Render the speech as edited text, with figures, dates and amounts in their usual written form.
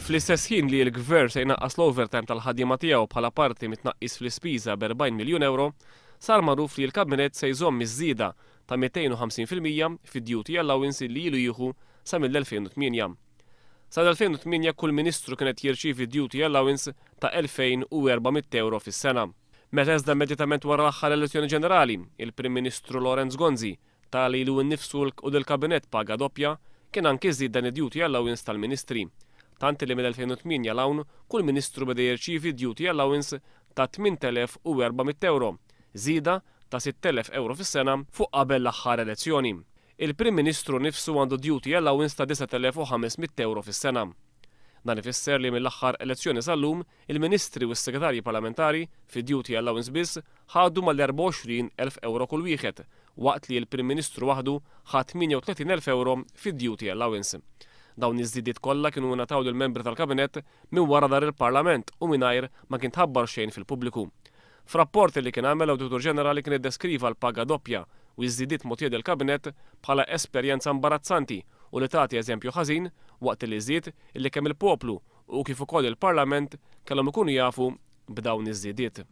Fl-istess ħin li l-Gvern se jnaqqas l-overtime tal-ħaddiema tiegħu bħala parti mit-tnaqqis fl-ispiża b'40 miljun ewro, sar magħruf li l-Kabinett se jżomm iż-żieda ta' 250% fid-duty allowance li ilu jieħu sa mill-2008. Sal-2008 kull ministru kien qed jirċievi duty allowance ta' 2,400 ewro fis-sena. Meta iżda immedjatament wara l-aħħar elezzjoni ġenerali, il-Prim Ministru Lawrence Gonzi ta lilu nnifsu u lill-Kabinett paga doppja, kien anki żied dan id-duty allowance tal-ministri. Tant li mill-2008 'l hawn kull ministru beda jirċievi duty allowance ta' 8,400 ewro, żieda ta' 6,000 ewro fis-sena fuq qabel l-aħħar elezzjoni. Il-Prim Ministru nnifsu għandu duty allowance ta' 9,500 ewro fis-sena. Dan ifisser li mill-aħħar elezzjoni sal-lum, il-ministri u s-segretarji parlamentari fi duty allowance biss ħadu mal-24,000 ewro kull wieħed, waqt li l-Prim Ministru waħdu ħa 38,000 ewro fi duty allowance. Dawn iż-żidiet kollha kienu ngħataw lill-membri tal-Kabinett minn wara dahar il-Parlament u mingħajr ma kien tħabbar xejn fil-pubbliku. F'rapport li kien għamel, l-Awditur Ġenerali kien iddeskriva l-paga doppja u ż-żidiet mogħtija lill-Kabinett bħala esperjenza imbarazzanti u li tagħti eżempju ħażin, waqt li żied illi kemm il-poplu u kif ukoll il-Parlament kellhom ikunu jafu b'dawn iż-żidiet.